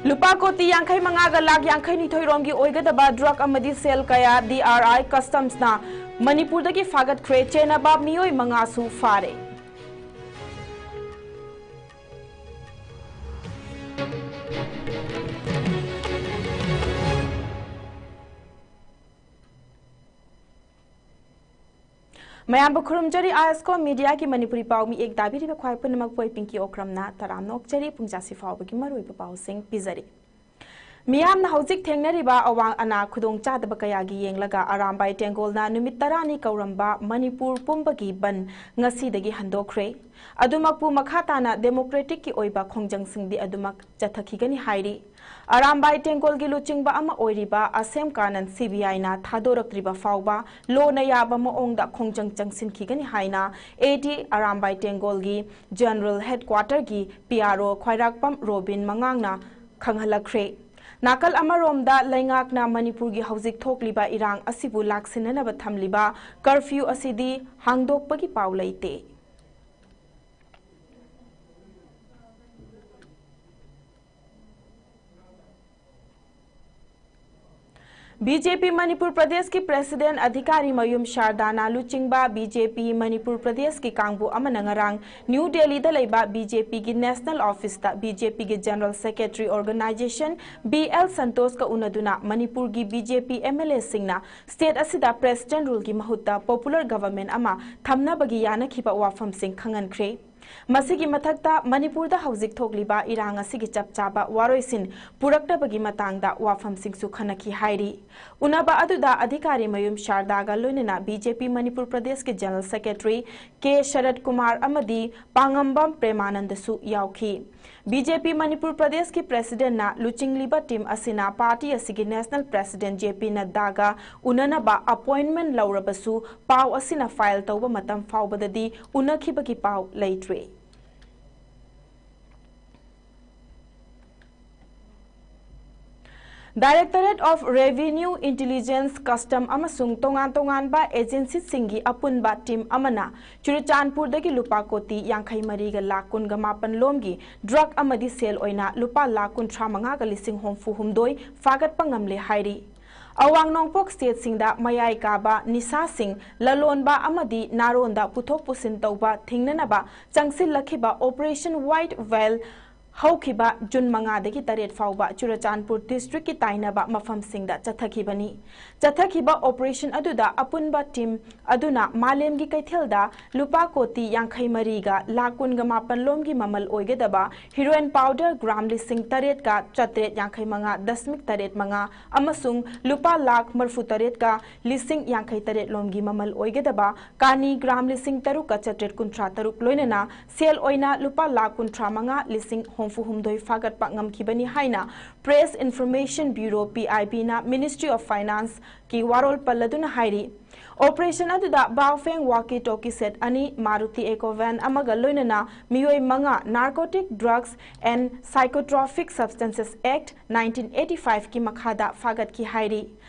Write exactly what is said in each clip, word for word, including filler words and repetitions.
ꯂꯨꯄꯥ ꯀꯣꯇꯤ ꯌꯥꯡꯈꯩ ꯃꯉꯥꯒ ꯂꯥꯈ ꯌꯥꯡꯈꯩ ꯅꯤꯊꯣꯏ ꯔꯣꯝꯒꯤ ꯑꯣꯏꯒꯗꯕ ꯗ꯭ꯔꯒ ꯑꯃꯗꯤ ꯁꯦꯜ ꯀꯌꯥ ꯗꯤ ꯑꯥꯔ ꯑꯥꯏ ꯀꯁꯇꯝꯁꯅ ꯃꯅꯤꯄꯨꯔꯗꯒꯤ ꯐꯥꯒꯠꯈ꯭ꯔꯦ꯫ ꯆꯦꯟꯅꯕ ꯃꯤꯑꯣꯏ ꯃꯉꯥꯁꯨ ꯐꯥꯔꯦ꯫ ꯃꯌꯥꯝꯕꯨ ꯈꯨꯔꯨꯝꯖꯔꯤ꯫ ꯑꯥꯏ ꯑꯦꯁ ꯀꯣ ꯃꯤꯗꯤꯌꯥꯒꯤ ꯃꯅꯤꯄꯨꯔꯤ ꯄꯥꯎ ꯃꯤꯌꯦꯛ ꯇꯥꯕꯤꯔꯤꯕ ꯈ꯭ꯋꯥꯏ ꯄꯨꯝꯅꯃꯛꯄꯨ ꯑꯩ ꯄꯤꯡꯀꯤ ꯑꯣꯀ꯭ꯔꯝꯅ ꯇꯔꯥꯝꯅ ꯑꯣꯛꯆꯔꯤ꯫ ꯄꯨꯡ ꯆꯥꯁꯤ ꯐꯥꯎꯕꯒꯤ ꯃꯔꯨꯑꯣꯏꯕ ꯄꯥꯎꯁꯤꯡ ꯄꯤꯖꯔꯤ꯫ ꯃꯤꯌꯥꯝꯅ ꯍꯧꯖꯤꯛ ꯊꯦꯡꯅꯔꯤꯕ ꯑꯋꯥꯡ ꯑꯅꯥ ꯈꯨꯗꯣꯡ ꯆꯥꯗꯕ ꯀꯌꯥꯒꯤ ꯌꯦꯡꯂꯒ ꯑꯔꯥꯝꯕꯥꯏ ꯇꯦꯡꯒꯣꯜꯅ ꯅꯨꯃꯤꯠ ꯇꯔꯥꯅꯤ ꯀꯧꯔꯝꯕ ꯃꯅꯤꯄꯨꯔ ꯄꯨꯝꯕꯒꯤ ꯕꯟ ꯉꯁꯤꯗꯒꯤ ꯍꯟꯗꯣꯛꯈ꯭ꯔꯦ꯫ ꯑꯗꯨꯃꯛꯄꯨ ꯃꯈꯥ ꯇꯥꯅ ꯗꯦꯃꯣꯀ꯭ꯔꯦꯇꯤꯛꯀꯤ ꯑꯣꯏꯕ ꯈꯣꯡꯖꯪꯁꯤꯡꯗꯤ ꯑꯗꯨꯃꯛ ꯆꯠꯊꯈꯤꯒꯅꯤ ꯍꯥꯏꯔꯤ꯫ ꯑꯔꯥꯝꯕꯥꯏ ꯇꯦꯡꯒꯣꯜꯒꯤ ꯂꯨꯆꯤꯡꯕ ꯑꯃ ꯑꯣꯏꯔꯤꯕ ꯑꯁꯦꯝ ꯀꯥꯅꯟ ꯁꯤ ꯕꯤ ꯑꯥꯏꯅ ꯊꯥꯗꯣꯔꯛꯇ꯭ꯔꯤꯕ ꯐꯥꯎꯕ ꯂꯣꯅ ꯌꯥꯕ ꯃꯑꯣꯡꯗ ꯈꯣꯡꯖꯪ ꯆꯪꯁꯤꯟꯈꯤꯒꯅꯤ ꯍꯥꯏꯅ ꯑꯦ ꯗꯤ ꯑꯔꯥꯝꯕꯥꯏ ꯇꯦꯡꯒꯣꯜꯒꯤ ꯖꯦꯅꯔꯦꯜ ꯍꯦꯗꯀ꯭ꯋꯥꯇꯔꯒꯤ ꯄꯤ ꯑꯥꯔ ꯑꯣ ꯈ꯭ꯋꯥꯏꯔꯥꯛꯄꯝ ꯔꯣꯕꯤꯟ ꯃꯉꯥꯡꯅ ꯈꯪꯍꯜꯂꯛꯈ꯭ꯔꯦ꯫ ꯅꯥꯀꯜ ꯑꯃꯔꯣꯝꯗ ꯂꯩꯉꯥꯛꯅ ꯃꯅꯤꯄꯨꯔꯒꯤ ꯍꯧꯖꯤꯛ ꯊꯣꯛꯂꯤꯕ ꯏꯔꯥꯡ ꯑꯁꯤꯕꯨ ꯂꯥꯛꯁꯤꯟꯅꯅꯕ ꯊꯝꯂꯤꯕ ꯀꯔꯐ꯭ꯌꯨ ꯑꯁꯤꯗꯤ ꯍꯥꯡꯗꯣꯛꯄꯒꯤ ꯄꯥꯎ ꯂꯩꯇꯦ꯫ ꯕꯤ ꯖꯦ ꯄꯤ ꯃꯅꯤꯄꯨꯔ ꯄ꯭ꯔꯗꯦꯁꯀꯤ ꯄ꯭ꯔꯦꯁꯤꯗꯦꯟ ꯑꯙꯤꯀꯥꯔꯤ ꯃꯌꯨꯝ ꯁꯥꯔꯗꯥꯅ ꯂꯨꯆꯤꯡꯕ ꯕꯤ ꯖꯦ ꯄꯤ ꯃꯅꯤꯄꯨꯔ ꯄ꯭ꯔꯗꯦꯁꯀꯤ ꯀꯥꯡꯕꯨ ꯑꯃꯅ ꯉꯔꯥꯡ ꯅ꯭ꯌꯨ ꯗꯦꯜꯂꯤꯗ ꯂꯩꯕ ꯕꯤ ꯖꯦ ꯄꯤꯒꯤ ꯅꯦꯁꯅꯦꯜ ꯑꯣꯐꯤꯁꯇ ꯕꯤ ꯖꯦ ꯄꯤꯒꯤ general secretary organisation B L ꯁꯟꯇꯣꯁꯀ ꯎꯅꯗꯨꯅ ꯃꯅꯤꯄꯨꯔꯒꯤ B J P M L ꯑꯦꯁꯤꯡꯅ ꯁ꯭ꯇꯦꯠ ꯑꯁꯤꯗ ꯄ꯭ꯔꯦꯁꯤꯗꯦꯟ ꯔꯨꯜꯒꯤ ꯃꯍꯨꯠꯇ ꯄꯣꯄꯨꯂꯔ ꯒꯚꯔꯟꯃꯦꯟꯠ ꯑꯃ ꯊꯝꯅꯕꯒꯤ ꯌꯥꯅꯈꯤꯕ ꯋꯥꯐꯝꯁꯤꯡ ꯈꯪꯍꯟꯈ꯭ꯔꯦ꯫ ꯃꯁꯤꯒꯤ ꯃꯊꯛꯇ ꯃꯅꯤꯄꯨꯔꯗ ꯍꯧꯖꯤꯛ ꯊꯣꯛꯂꯤꯕ ꯏꯔꯥꯡ ꯑꯁꯤꯒꯤ ꯆꯞ ꯆꯥꯕ ꯋꯥꯔꯣꯏꯁꯤꯟ ꯄꯨꯔꯛꯅꯕꯒꯤ ꯃꯇꯥꯡꯗ ꯋꯥꯐꯝꯁꯤꯡꯁꯨ ꯈꯟꯅꯈꯤ ꯍꯥꯏꯔꯤ꯫ ꯎꯅꯕ ꯑꯗꯨꯗ ꯑꯙꯤꯀꯥꯔꯤ ꯃꯌꯨꯝ ꯁꯥꯔꯗꯥꯒ ꯂꯣꯏꯅꯅ ꯕꯤ ꯖꯦ ꯄꯤ ꯃꯅꯤꯄꯨꯔ ꯄ꯭ꯔꯗꯦꯁꯀꯤ ꯖꯦꯅꯔꯦꯜ ꯁꯦꯀ꯭ꯔꯦꯇꯔꯤ ꯀꯦ ꯁꯔꯠ ꯀꯨꯃꯥꯔ ꯑꯃꯗꯤ ꯄꯥꯉꯝꯕꯝ ꯄ꯭ꯔꯦꯃꯥꯅꯟꯗꯁꯨ ꯌꯥꯎꯈꯤ꯫ ꯕꯤ ꯖꯦ ꯄꯤ ꯃꯅꯤꯄꯨꯔ ꯄ꯭ꯔꯗꯦꯁꯀꯤ ꯄ꯭ꯔꯦꯁꯤꯗꯦꯟꯠꯅ ꯂꯨꯆꯤꯡꯂꯤꯕ ꯇꯤꯝ ꯑꯁꯤꯅ ꯄꯥꯔꯇꯤ ꯑꯁꯤꯒꯤ ꯅꯦꯁꯅꯦꯜ ꯄ꯭ꯔꯦꯁꯤꯗꯦꯟꯠ ꯖꯦ ꯄꯤ ꯅꯗ꯭ꯗꯥꯒ ꯎꯅꯅꯕ ꯑꯄꯣꯏꯟꯠꯃꯦꯟꯠ ꯂꯧꯔꯕꯁꯨ ꯄꯥꯎ ꯑꯁꯤꯅ ꯐꯥꯏꯜ ꯇꯧꯕ ꯃꯇꯝ ꯐꯥꯎꯕꯗꯗꯤ ꯎꯅꯈꯤꯕꯒꯤ ꯄꯥꯎ ꯂꯩꯇ꯭ꯔꯤ꯫ Directorate of Revenue, Intelligence, Custom ꯑꯃꯁꯨꯡ ꯇꯣꯉꯥꯟ ꯇꯣꯉꯥꯟꯕ agencyꯁꯤꯡꯒꯤ ꯑꯄꯨꯟꯕ team ꯑꯃꯅ ꯆꯨꯔꯆꯥꯟꯄꯨꯔꯗꯒꯤ ꯂꯨꯄꯥ ꯀꯣꯇꯤ ꯌꯥꯡꯈꯩ ꯃꯔꯤꯒ ꯂꯥꯈ ꯀꯨꯟꯒ ꯃꯥꯄꯟ ꯂꯣꯝꯒꯤ drug ꯑꯃꯗꯤ ꯁꯦꯜ ꯑꯣꯏꯅ ꯂꯨꯄꯥ ꯂꯥꯈ ꯀꯨꯟꯊ꯭ꯔꯥ ꯃꯉꯥꯒ ꯂꯤꯁꯤꯡ ꯍꯨꯝꯐꯨ ꯍꯨꯝꯗꯣꯏ ꯐꯥꯒꯠꯄ ꯉꯝꯂꯦ ꯍꯥꯏꯔꯤ꯫ ꯑꯋꯥꯡ ꯅꯣꯡꯄꯣꯛ stateꯁꯤꯡꯗ ꯃꯌꯥꯏ ꯀꯥꯕ ꯅꯤꯁꯥꯁꯤꯡ ꯂꯂꯣꯟꯕ ꯑꯃꯗꯤ ꯅꯥꯔꯣꯟꯗ ꯄꯨꯊꯣꯛ ꯄꯨꯁꯤꯟ ꯇꯧꯕ ꯊꯤꯡꯅꯅꯕ ꯆꯪꯁꯤꯜꯂꯛꯈꯤꯕ Operation White Whale ꯍꯧꯈꯤꯕ June ꯃꯉꯥꯗꯒꯤ ꯇꯔꯦꯠ ꯐꯥꯎꯕ ꯆꯨꯔꯆꯥꯟꯄꯨꯔ districtꯀꯤ ꯇꯥꯏꯅꯕ ꯃꯐꯝꯁꯤꯡꯗ ꯆꯠꯊꯈꯤꯕꯅꯤ꯫ ꯆꯠꯊꯈꯤꯕ operation ꯑꯗꯨꯗ ꯑꯄꯨꯟꯕ team ꯑꯗꯨꯅ ꯃꯥꯂꯦꯝꯒꯤ ꯀꯩꯊꯦꯜꯗ ꯂꯨꯄꯥ ꯀꯣꯇꯤ ꯌꯥꯡꯈꯩ ꯃꯔꯤꯒ ꯂꯥꯈ ꯀꯨꯟꯒ ꯃꯥꯄꯟ ꯂꯣꯝꯒꯤ ꯃꯃꯜ ꯑꯣꯏꯒꯗꯕ heroin powder gram ꯂꯤꯁꯤꯡ ꯇꯔꯦꯠꯀ ꯆꯥꯇ꯭ꯔꯦꯠ ꯌꯥꯡꯈꯩ ꯃꯉꯥ ꯗꯁꯃꯤꯛ ꯇꯔꯦꯠ ꯃꯉꯥ ꯑꯃꯁꯨꯡ ꯂꯨꯄꯥ ꯂꯥꯈ ꯃꯔꯤꯐꯨ ꯇꯔꯦꯠꯀ ꯂꯤꯁꯤꯡ ꯌꯥꯡꯈꯩ ꯇꯔꯦꯠ ꯂꯣꯝꯒꯤ ꯃꯃꯜ ꯑꯣꯏꯒꯗꯕ ꯀꯥꯅꯤ gram ꯂꯤꯁꯤꯡ ꯇꯔꯨꯛꯀ ꯆꯥꯇ꯭ꯔꯦꯠ ꯀꯨꯟꯊ꯭ꯔꯥ ꯇꯔꯨꯛ ꯂꯣꯏꯅꯅ ꯁꯦꯜ ꯑꯣꯏꯅ ꯂꯨꯄꯥ ꯂꯥꯈ ꯀꯨꯟꯊ꯭ꯔꯥ ꯃꯉꯥ ꯂꯤꯁꯤꯡ ꯍꯨꯝꯐꯨ ꯍꯨꯝꯗꯣꯏ ꯐꯥꯒꯠꯄ ꯉꯝꯈꯤꯕꯅꯤ ꯍꯥꯏꯅ Press Information Bureau, PIBꯅ Ministry of Financeꯀꯤ ꯋꯥꯔꯣꯜ ꯄꯜꯂꯗꯨꯅ ꯍꯥꯏꯔꯤ꯫ Operation ꯑꯗꯨꯗ Baofeng walkie talkie set ꯑꯅꯤ, Maruti Eco van ꯑꯃꯒ ꯂꯣꯏꯅꯅ ꯃꯤꯑꯣꯏ ꯃꯉꯥ Narcotic Drugs and Psychotropic Substances Act nineteen eighty fiveꯀꯤ ꯃꯈꯥꯗ ꯐꯥꯒꯠꯈꯤ ꯍꯥꯏꯔꯤ꯫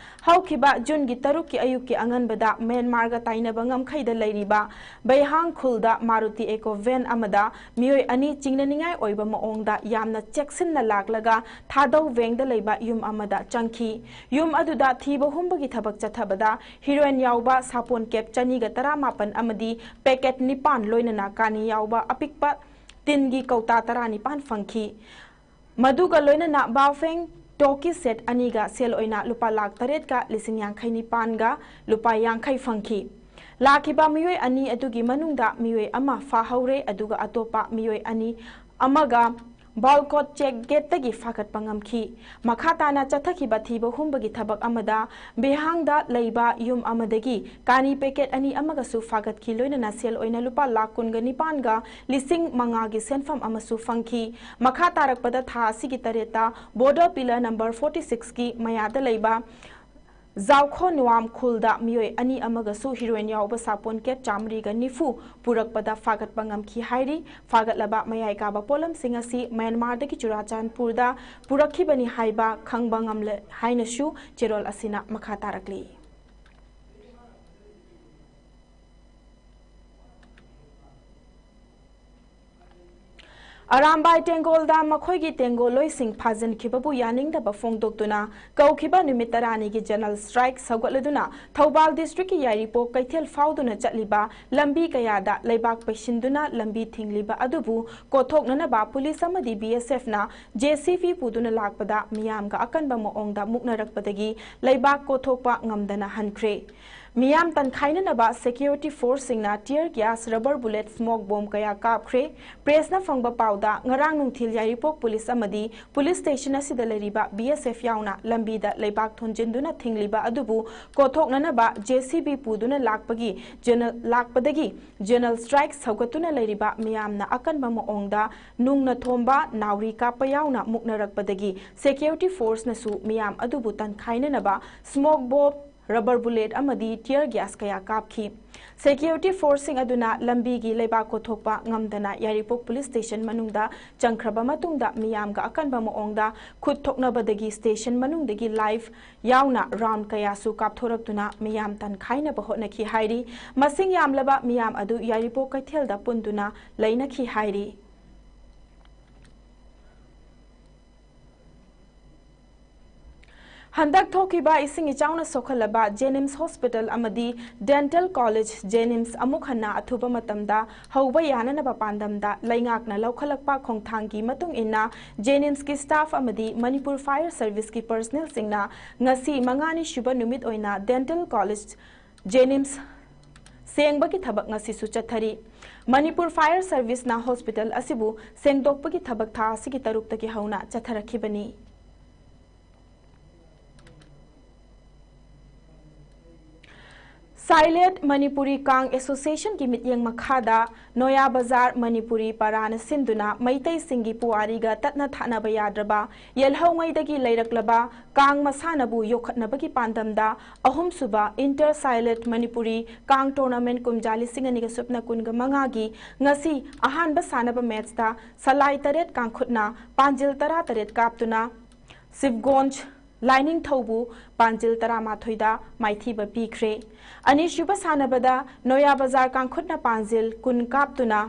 ꯍꯧꯈꯤꯕ Juneꯒꯤ ꯇꯔꯨꯛꯀꯤ ꯑꯌꯨꯛꯀꯤ ꯑꯉꯟꯕꯗ ꯃ꯭ꯌꯥꯟꯃꯥꯔꯒ ꯇꯥꯏꯅꯕ ꯉꯝꯈꯩꯗ ꯂꯩꯔꯤꯕ ꯕꯩꯍꯥꯡ ꯈꯨꯜꯗ Maruti Eco van ꯑꯃꯗ ꯃꯤꯑꯣꯏ ꯑꯅꯤ ꯆꯤꯡꯅꯅꯤꯡꯉꯥꯏ ꯑꯣꯏꯕ ꯃꯑꯣꯡꯗ ꯌꯥꯝꯅ ꯆꯦꯛꯁꯤꯟꯅ ꯂꯥꯛꯂꯒ ꯊꯥꯗꯧ ꯚꯦꯡꯗ ꯂꯩꯕ ꯌꯨꯝ ꯑꯃꯗ ꯆꯪꯈꯤ꯫ ꯌꯨꯝ ꯑꯗꯨꯗ ꯊꯤꯕ ꯍꯨꯝꯕꯒꯤ ꯊꯕꯛ ꯆꯠꯊꯕꯗ heroin ꯌꯥꯎꯕ ꯁꯥꯄꯣꯟ cap ꯆꯅꯤꯒ ꯇꯔꯥꯃꯥꯄꯟ ꯑꯃꯗꯤ packet ꯅꯤꯄꯥꯟ ꯂꯣꯏꯅꯅ ꯀꯥꯅꯤ ꯌꯥꯎꯕ ꯑꯄꯤꯛꯄ ꯇꯤꯟꯒꯤ ꯀꯧꯇꯥ ꯇꯔꯥꯅꯤꯄꯥꯟ ꯐꯪꯈꯤ꯫ ꯃꯗꯨꯒ ꯂꯣꯏꯅꯅ Baofeng talkie set ꯑꯅꯤꯒ ꯁꯦꯜ ꯑꯣꯏꯅ ꯂꯨꯄꯥ ꯂꯥꯈ ꯇꯔꯦꯠꯀ ꯂꯤꯁꯤꯡ ꯌꯥꯡꯈꯩ ꯅꯤꯄꯥꯟꯒ ꯂꯨꯄꯥ ꯌꯥꯡꯈꯩ ꯐꯪꯈꯤ꯫ ꯂꯥꯛꯈꯤꯕ ꯃꯤꯑꯣꯏ ꯑꯅꯤ ꯑꯗꯨꯒꯤ ꯃꯅꯨꯡꯗ ꯃꯤꯑꯣꯏ ꯑꯃ ꯐꯥꯍꯧꯔꯦ, ꯑꯗꯨꯒ ꯑꯇꯣꯞꯄ ꯃꯤꯑꯣꯏ ꯑꯅꯤ ꯑꯃꯒ Balkot check gateꯇꯒꯤ ꯐꯥꯒꯠꯄ ꯉꯝꯈꯤ꯫ ꯃꯈꯥ ꯇꯥꯅ ꯆꯠꯊꯈꯤꯕ ꯊꯤꯕ ꯍꯨꯝꯕꯒꯤ ꯊꯕꯛ ꯑꯃꯗ ꯕꯤꯍꯥꯡꯗ ꯂꯩꯕ ꯌꯨꯝ ꯑꯃꯗꯒꯤ ꯀꯥꯅꯤ packet ꯑꯅꯤ ꯑꯃꯒꯁꯨ ꯐꯥꯒꯠꯈꯤ, ꯂꯣꯏꯅꯅ ꯁꯦꯜ ꯑꯣꯏꯅ ꯂꯨꯄꯥ ꯂꯥꯈ ꯀꯨꯟꯒ ꯅꯤꯄꯥꯟꯒ ꯂꯤꯁꯤꯡ ꯃꯉꯥꯒꯤ ꯁꯦꯟꯐꯝ ꯑꯃꯁꯨ ꯐꯪꯈꯤ꯫ ꯃꯈꯥ ꯇꯥꯔꯛꯄꯗ ꯊꯥ ꯑꯁꯤꯒꯤ ꯇꯔꯦꯠꯇ border pillar number forty sixꯀꯤ ꯃꯌꯥꯗ ꯂꯩꯕ ꯖꯥꯎꯈꯣ ꯅꯨꯋꯥꯝ ꯈꯨꯜꯗ ꯃꯤꯑꯣꯏ ꯑꯅꯤ ꯑꯃꯒꯁꯨ ꯍꯤꯔꯣꯏꯟ ꯌꯥꯎꯕ ꯁꯥꯄꯣꯟ ꯀꯦꯠ ꯆꯥꯃꯔꯤꯒ ꯅꯤꯐꯨ ꯄꯨꯔꯛꯄꯗ ꯐꯥꯒꯠꯄ ꯉꯝꯈꯤ ꯍꯥꯏꯔꯤ꯫ ꯐꯥꯒꯠꯂꯕ ꯃꯌꯥꯏ ꯀꯥꯕ ꯄꯣꯠꯂꯝꯁꯤꯡ ꯑꯁꯤ ꯃ꯭ꯌꯥꯟꯃꯥꯔꯗꯒꯤ ꯆꯨꯔꯥꯆꯥꯟꯄꯨꯔꯗ ꯄꯨꯔꯛꯈꯤꯕꯅꯤ ꯍꯥꯏꯕ ꯈꯪꯕ ꯉꯝꯂꯦ ꯍꯥꯏꯅꯁꯨ ꯆꯦꯔꯣꯜ ꯑꯁꯤꯅ ꯃꯈꯥ ꯇꯥꯔꯛꯂꯤ꯫ ꯑꯔꯥꯝꯕꯥꯏ ꯇꯦꯡꯒꯣꯜꯗ ꯃꯈꯣꯏꯒꯤ ꯇꯦꯡꯒꯣꯜꯂꯣꯏꯁꯤꯡ ꯐꯥꯖꯤꯟꯈꯤꯕꯕꯨ ꯌꯥꯅꯤꯡꯗꯕ ꯐꯣꯡꯗꯣꯛꯇꯨꯅ ꯀꯧꯈꯤꯕ ꯅꯨꯃꯤꯠ ꯇꯔꯥꯅꯤꯒꯤ ꯖꯦꯅꯔꯦꯜ ꯁ꯭ꯇ꯭ꯔꯥꯏꯛ ꯁꯧꯒꯠꯂꯗꯨꯅ ꯊꯧꯕꯥꯜ ꯗꯤꯁꯇ꯭ꯔꯤꯛꯀꯤ ꯌꯥꯏꯔꯤꯄꯣꯛ ꯀꯩꯊꯦꯜ ꯐꯥꯎꯗꯨꯅ ꯆꯠꯂꯤꯕ ꯂꯝꯕꯤ ꯀꯌꯥꯗ ꯂꯩꯕꯥꯛ ꯄꯩꯁꯤꯟꯗꯨꯅ ꯂꯝꯕꯤ ꯊꯤꯡꯂꯤꯕ ꯑꯗꯨꯕꯨ ꯀꯣꯊꯣꯛꯅꯅꯕ ꯄꯨꯂꯤꯁ ꯑꯃꯗꯤ BSFꯅ JCB ꯄꯨꯗꯨꯅ ꯂꯥꯛꯄꯗ ꯃꯤꯌꯥꯝꯒ ꯑꯀꯟꯕ ꯃꯑꯣꯡꯗ ꯃꯨꯛꯅꯔꯛꯄꯗꯒꯤ ꯂꯩꯕꯥꯛ ꯀꯣꯊꯣꯛꯄ ꯉꯝꯗꯅ ꯍꯟꯈ꯭ꯔꯦ꯫ ꯃꯤꯌꯥꯝ ꯇꯟꯈꯥꯏꯅꯅꯕ security ꯐꯣꯔꯁꯁꯤꯡꯅ tear gas, rubber bullet, smoke bomb ꯀꯌꯥ ꯀꯥꯞꯈ꯭ꯔꯦ꯫ ꯄ꯭ꯔꯦꯁꯅ ꯐꯪꯕ ꯄꯥꯎꯗ, ꯉꯔꯥꯡ ꯅꯨꯡꯊꯤꯜ ꯌꯥꯏꯔꯤꯄꯣꯛ ꯄꯨꯂꯤꯁ ꯑꯃꯗꯤ ꯄꯨꯂꯤꯁ ꯁ꯭ꯇꯦꯁꯟ ꯑꯁꯤꯗ ꯂꯩꯔꯤꯕ BSF ꯌꯥꯎꯅ ꯂꯝꯕꯤꯗ ꯂꯩꯕꯥꯛ ꯊꯣꯟꯖꯤꯟꯗꯨꯅ ꯊꯤꯡꯂꯤꯕ ꯑꯗꯨꯕꯨ ꯀꯣꯊꯣꯛꯅꯅꯕ JCB ꯄꯨꯗꯨꯅ ꯂꯥꯛꯄꯒꯤ ꯖꯦꯅꯔꯦꯜ, ꯂꯥꯛꯄꯗꯒꯤ ꯖꯦꯅꯔꯦꯜ ꯁ꯭ꯇ꯭ꯔꯥꯏꯛ ꯁꯧꯒꯠꯇꯨꯅ ꯂꯩꯔꯤꯕ ꯃꯤꯌꯥꯝꯅ ꯑꯀꯟꯕ ꯃꯑꯣꯡꯗ ꯅꯨꯡꯅ ꯊꯣꯝꯕ, ꯅꯥꯎꯔꯤ ꯀꯥꯞꯄ ꯌꯥꯎꯅ ꯃꯨꯛꯅꯔꯛꯄꯗꯒꯤ ꯁꯦꯀ꯭ꯌꯨꯔꯤꯇꯤ ꯐꯣꯔꯁꯅꯁꯨ ꯃꯤꯌꯥꯝ ꯑꯗꯨꯕꯨ ꯇꯟꯈꯥꯏꯅꯅꯕ smoke bomb, rubber bullet ꯑꯃꯗꯤ tear gas ꯀꯌꯥ ꯀꯥꯞꯈꯤ꯫ ꯁꯦꯀ꯭ꯌꯨꯔꯤꯇꯤ ꯐꯣꯔꯁꯁꯤꯡ ꯑꯗꯨꯅ ꯂꯝꯕꯤꯒꯤ ꯂꯩꯕꯥꯛ ꯀꯣꯊꯣꯛꯄ ꯉꯝꯗꯅ ꯌꯥꯏꯔꯤꯄꯣꯛ ꯄꯨꯂꯤꯁ ꯁ꯭ꯇꯦꯁꯟ ꯃꯅꯨꯡꯗ ꯆꯪꯈ꯭ꯔꯕ ꯃꯇꯨꯡꯗ ꯃꯤꯌꯥꯝꯒ ꯑꯀꯟꯕ ꯃꯑꯣꯡꯗ ꯈꯨꯠ ꯊꯣꯛꯅꯕꯗꯒꯤ ꯁ꯭ꯇꯦꯁꯟ ꯃꯅꯨꯡꯗꯒꯤ ꯂꯥꯏꯐ ꯌꯥꯎꯅ ꯔꯥꯎꯟ ꯀꯌꯥꯁꯨ ꯀꯥꯞꯊꯣꯔꯛꯇꯨꯅ ꯃꯤꯌꯥꯝ ꯇꯟꯈꯥꯏꯅꯕ ꯍꯣꯠꯅꯈꯤ ꯍꯥꯏꯔꯤ꯫ ꯃꯁꯤꯡ ꯌꯥꯝꯂꯕ ꯃꯤꯌꯥꯝ ꯑꯗꯨ ꯌꯥꯏꯔꯤꯄꯣꯛ ꯀꯩꯊꯦꯜꯗ ꯄꯨꯟꯗꯨꯅ ꯂꯩꯅꯈꯤ ꯍꯥꯏꯔꯤ꯫ ꯍꯟꯗꯛ ꯊꯣꯛꯈꯤꯕ ꯏꯁꯤꯡ ꯏꯆꯥꯎꯅ ꯁꯣꯛꯍꯜꯂꯕ JNIMS ꯍꯣꯁꯄꯤꯇꯥꯜ ꯑꯃꯗꯤ ꯗꯦꯟꯇꯦꯜ ꯀꯣꯂꯦꯖ JNIMS ꯑꯃꯨꯛ ꯍꯟꯅ ꯑꯊꯨꯕ ꯃꯇꯝꯗ ꯍꯧꯕ ꯌꯥꯅꯅꯕ ꯄꯥꯟꯗꯝꯗ ꯂꯩꯉꯥꯛꯅ ꯂꯧꯈꯠꯂꯛꯄ ꯈꯣꯡꯊꯥꯡꯒꯤ ꯃꯇꯨꯡ ꯏꯟꯅ JNIMSꯀꯤ ꯁ꯭ꯇꯥꯐ ꯑꯃꯗꯤ ꯃꯅꯤꯄꯨꯔ ꯐꯥꯌꯔ ꯁꯔꯚꯤꯁꯀꯤ ꯄꯔꯁꯅꯦꯜꯁꯤꯡꯅ ꯉꯁꯤ ꯃꯉꯥꯅꯤ ꯁꯨꯕ ꯅꯨꯃꯤꯠ ꯑꯣꯏꯅ ꯗꯦꯟꯇꯦꯜ ꯀꯣꯂꯦꯖ JNIMS ꯁꯦꯡꯕꯒꯤ ꯊꯕꯛ ꯉꯁꯤꯁꯨ ꯆꯠꯊꯔꯤ꯫ ꯃꯅꯤꯄꯨꯔ ꯐꯥꯌꯔ ꯁꯔꯚꯤꯁꯅ ꯍꯣꯁꯄꯤꯇꯥꯜ ꯑꯁꯤꯕꯨ ꯁꯦꯡꯗꯣꯛꯄꯒꯤ ꯊꯕꯛ ꯊꯥ ꯑꯁꯤꯒꯤ ꯇꯔꯨꯛꯇꯒꯤ ꯍꯧꯅ ꯆꯠꯊꯔꯛꯈꯤꯕꯅꯤ꯫ ꯁꯥꯏꯂꯦꯠ ꯃꯅꯤꯄꯨꯔꯤ ꯀꯥꯡ ꯑꯦꯁꯣꯁꯤꯌꯦꯁꯟꯒꯤ ꯃꯤꯠꯌꯦꯡ ꯃꯈꯥꯗ ꯅꯣꯌꯥ ꯕꯖꯥꯔ ꯃꯅꯤꯄꯨꯔꯤ ꯄꯔꯥꯅ ꯁꯤꯟꯗꯨꯅ ꯃꯩꯇꯩꯁꯤꯡꯒꯤ ꯄꯨꯋꯥꯔꯤꯒ ꯇꯠꯅ ꯊꯥꯅꯕ ꯌꯥꯗ꯭ꯔꯕ ꯌꯦꯜꯍꯧꯉꯩꯗꯒꯤ ꯂꯩꯔꯛꯂꯕ ꯀꯥꯡ ꯃꯁꯥꯟꯅꯕꯨ ꯌꯣꯛꯈꯠꯅꯕꯒꯤ ꯄꯥꯟꯗꯝꯗ ꯑꯍꯨꯝꯁꯨꯕ ꯏꯟꯇꯔ ꯁꯥꯏꯂꯦꯠ ꯃꯅꯤꯄꯨꯔꯤ ꯀꯥꯡ ꯇꯣꯔꯅꯥꯃꯦꯟꯠ ꯀꯨꯝꯖꯥ ꯂꯤꯁꯤꯡ ꯑꯅꯤꯒ ꯁꯨꯞꯅ ꯀꯨꯟꯒ ꯃꯉꯥꯒꯤ ꯉꯁꯤ ꯑꯍꯥꯟꯕ ꯁꯥꯟꯅꯕ ꯃꯦꯠꯆꯇ ꯁꯂꯥꯏ ꯇꯔꯦꯠ ꯀꯥꯡꯈꯨꯠꯅ ꯄꯥꯟꯖꯤꯜ ꯇꯔꯥꯇꯔꯦꯠ ꯀꯥꯞꯇꯨꯅ ꯁꯤꯕꯒꯣꯟꯖ ꯂꯥꯏꯅꯤꯡꯊꯧꯕꯨ ꯄꯥꯟꯖꯤꯜ ꯇꯔꯥꯃꯥꯊꯣꯏꯗ ꯃꯥꯏꯊꯤꯕ ꯄꯤꯈ꯭ꯔꯦ꯫ ꯑꯅꯤꯁꯨꯕ ꯁꯥꯟꯅꯕꯗ ꯅꯣꯌꯥ ꯕꯖꯥꯔ ꯀꯥꯡꯈꯨꯠꯅ ꯄꯥꯟꯖꯤꯜ ꯀꯨꯟ ꯀꯥꯞꯇꯨꯅ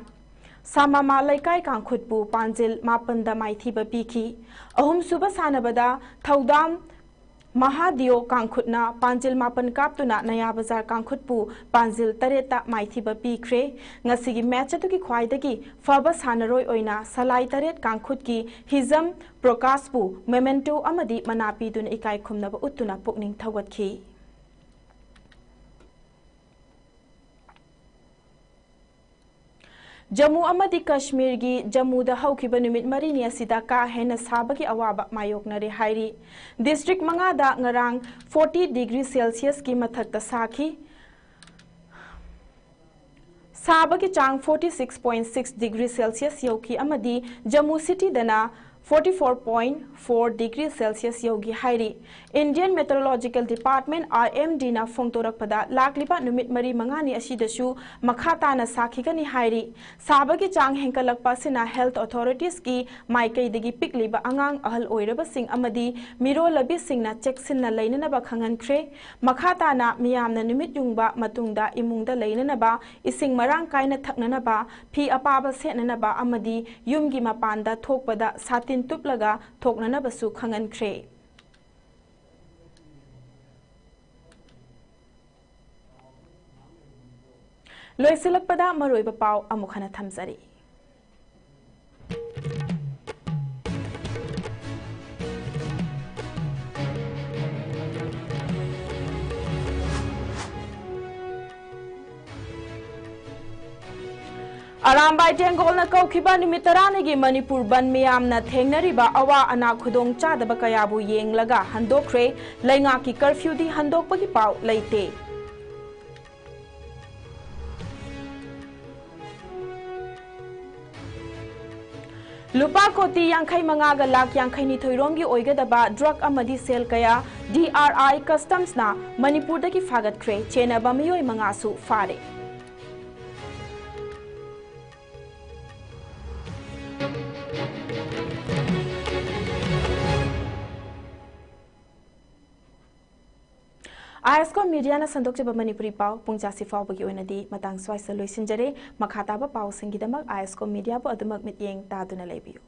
ꯁꯥꯃꯃꯥ ꯂꯩꯀꯥꯏ ꯀꯥꯡꯈꯨꯠꯄꯨ ꯄꯥꯟꯖꯤꯜ ꯃꯥꯄꯟꯗ ꯃꯥꯏꯊꯤꯕ ꯄꯤꯈꯤ꯫ ꯑꯍꯨꯝꯁꯨꯕ ꯁꯥꯟꯅꯕꯗ ꯊꯧꯗꯥꯝ ꯃꯍꯥꯗꯤꯌꯣ ꯀꯥꯡꯈꯨꯠꯅ ꯄꯥꯟꯖꯤꯜ ꯃꯥꯄꯟ ꯀꯥꯞꯇꯨꯅ ꯅꯌꯥ ꯕꯖꯥꯔ ꯀꯥꯡꯈꯨꯠꯄꯨ ꯄꯥꯟꯖꯤꯜ ꯇꯔꯦꯠꯇ ꯃꯥꯏꯊꯤꯕ ꯄꯤꯈ꯭ꯔꯦ꯫ ꯉꯁꯤꯒꯤ ꯃꯦꯠꯆ ꯑꯗꯨꯒꯤ ꯈ꯭ꯋꯥꯏꯗꯒꯤ ꯐꯕ ꯁꯥꯟꯅꯔꯣꯏ ꯑꯣꯏꯅ ꯁꯂꯥꯏ ꯇꯔꯦꯠ ꯀꯥꯡꯈꯨꯠꯀꯤ ꯍꯤꯖꯝ ꯄ꯭ꯔꯣꯀꯥꯁꯄꯨ ꯃꯦꯃꯦꯟꯇꯣ ꯑꯃꯗꯤ ꯃꯅꯥ ꯄꯤꯗꯨꯅ ꯏꯀꯥꯏ ꯈꯨꯝꯅꯕ ꯎꯠꯇꯨꯅ ꯄꯨꯛꯅꯤꯡ ꯊꯧꯒꯠꯈꯤ꯫ ꯖꯝꯃꯨ ꯑꯃꯗꯤ ꯀꯥꯁꯃꯤꯔꯒꯤ ꯖꯝꯃꯨꯗ ꯍꯧꯈꯤꯕ ꯅꯨꯃꯤꯠ ꯃꯔꯤꯅꯤ ꯑꯁꯤꯗ ꯀꯥ ꯍꯦꯟꯅ ꯁꯥꯕꯒꯤ ꯑꯋꯥꯕ ꯃꯥꯌꯣꯛꯅꯔꯦ ꯍꯥꯏꯔꯤ꯫ ꯗꯤꯁꯇ꯭ꯔꯤꯛ ꯃꯉꯥꯗ ꯉꯔꯥꯡ forty degree Celsiusꯀꯤ ꯃꯊꯛꯇ ꯁꯥꯈꯤ꯫ ꯁꯥꯕꯒꯤ ꯆꯥꯡ forty six point six degree Celsius ꯌꯧꯈꯤ ꯑꯃꯗꯤ Jammu ꯁꯤꯇꯤꯗꯅ forty four point four degree Celsius ꯌꯧꯈꯤ ꯍꯥꯏꯔꯤ꯫ Indian Meteorological Department, IMDꯅ ꯐꯣꯡꯗꯣꯔꯛꯄꯗ, ꯂꯥꯛꯂꯤꯕ ꯅꯨꯃꯤꯠ ꯃꯔꯤ ꯃꯉꯥꯅꯤ ꯑꯁꯤꯗꯁꯨ ꯃꯈꯥ ꯇꯥꯅ ꯁꯥꯈꯤꯒꯅꯤ ꯍꯥꯏꯔꯤ꯫ ꯁꯥꯕꯒꯤ ꯆꯥꯡ ꯍꯦꯟꯒꯠꯂꯛꯄ ꯑꯁꯤꯅ health authoritiesꯀꯤ ꯃꯥꯏꯀꯩꯗꯒꯤ ꯄꯤꯛꯂꯤꯕ ꯑꯉꯥꯡ, ꯑꯍꯜ ꯑꯣꯏꯔꯕꯁꯤꯡ ꯑꯃꯗꯤ ꯃꯤꯔꯣꯜꯂꯕꯤꯁꯤꯡꯅ ꯆꯦꯛꯁꯤꯟꯅ ꯂꯩꯅꯅꯕ ꯈꯪꯍꯟꯈ꯭ꯔꯦ꯫ ꯃꯈꯥ ꯇꯥꯅ ꯃꯤꯌꯥꯝꯅ ꯅꯨꯃꯤꯠ ꯌꯨꯡꯕ ꯃꯇꯨꯡꯗ ꯏꯃꯨꯡꯗ ꯂꯩꯅꯅꯕ, ꯏꯁꯤꯡ ꯃꯔꯥꯡ ꯀꯥꯏꯅ ꯊꯛꯅꯅꯕ, ꯐꯤ ꯑꯄꯥꯕ ꯁꯦꯠꯅꯅꯕ ꯑꯃꯗꯤ ꯌꯨꯝꯒꯤ ꯃꯄꯥꯟꯗ ꯊꯣꯛꯄꯗ ꯁꯥꯇꯤꯟ ꯇꯨꯞꯂꯒ ꯊꯣꯛꯅꯅꯕꯁꯨ ꯈꯪꯍꯟꯈ꯭ꯔꯦ꯫ ꯂꯣꯏꯁꯤꯜꯂꯛꯄꯗ ꯃꯔꯨꯑꯣꯏꯕ ꯄꯥꯎ ꯑꯃꯨꯛ ꯍꯟꯅ ꯊꯝꯖꯔꯤ꯫ ꯑꯔꯥꯝꯕꯥꯏ ꯇꯦꯡꯒꯣꯜꯅ ꯀꯧꯈꯤꯕ ꯅꯨꯃꯤꯠ ꯇꯔꯥꯅꯤꯒꯤ ꯃꯅꯤꯄꯨꯔ ꯕꯟ ꯃꯤꯌꯥꯝꯅ ꯊꯦꯡꯅꯔꯤꯕ ꯑꯋꯥ ꯑꯅꯥ ꯈꯨꯗꯣꯡ ꯆꯥꯗꯕ ꯀꯌꯥꯕꯨ ꯌꯦꯡꯂꯒ ꯍꯟꯗꯣꯛꯈ꯭ꯔꯦ꯫ ꯂꯩꯉꯥꯛꯀꯤ curfewꯗꯤ ꯍꯟꯗꯣꯛꯄꯒꯤ ꯄꯥꯎ ꯂꯩꯇꯦ꯫ ꯂꯨꯄꯥ ꯀꯣꯇꯤ ꯌꯥꯡꯈꯩ ꯃꯉꯥꯒ ꯂꯥꯈ ꯌꯥꯡꯈꯩ ꯅꯤꯊꯣꯏ ꯔꯣꯝꯒꯤ ꯑꯣꯏꯒꯗꯕ ꯗ꯭ꯔꯒ ꯑꯃꯗꯤ ꯁꯦꯜ ꯀꯌꯥ ꯗꯤ ꯑꯥꯔ ꯑꯥꯏ ꯀꯁꯇꯝꯁꯅ ꯃꯅꯤꯄꯨꯔꯗꯒꯤ ꯐꯥꯒꯠꯈ꯭ꯔꯦ꯫ ꯆꯦꯟꯅꯕ ꯃꯤꯑꯣꯏ ꯃꯉꯥꯁꯨ ꯐꯥꯔꯦ꯫ ꯑꯥꯏ ꯑꯦꯁ ꯀꯣ ꯃꯤꯗꯤꯌꯥꯅ ꯁꯟꯗꯣꯛꯆꯕ ꯃꯅꯤꯄꯨꯔꯤ ꯄꯥꯎ ꯄꯨꯡ ꯆꯥꯁꯤ ꯐꯥꯎꯕꯒꯤ ꯑꯣꯏꯅꯗꯤ ꯃꯇꯥꯡ ꯁ꯭ꯋꯥꯏꯁꯤꯗ ꯂꯣꯏꯁꯤꯟꯖꯔꯦ꯫ ꯃꯈꯥ ꯇꯥꯕ ꯄꯥꯎꯁꯤꯡꯒꯤꯗꯃꯛ ꯑꯥꯏ ꯑꯦꯁ ꯀꯣ ꯃꯤꯗꯤꯌꯥꯕꯨ ꯑꯗꯨꯃꯛ ꯃꯤꯠꯌꯦꯡ ꯇꯥꯗꯨꯅ ꯂꯩꯕꯤꯌꯨ꯫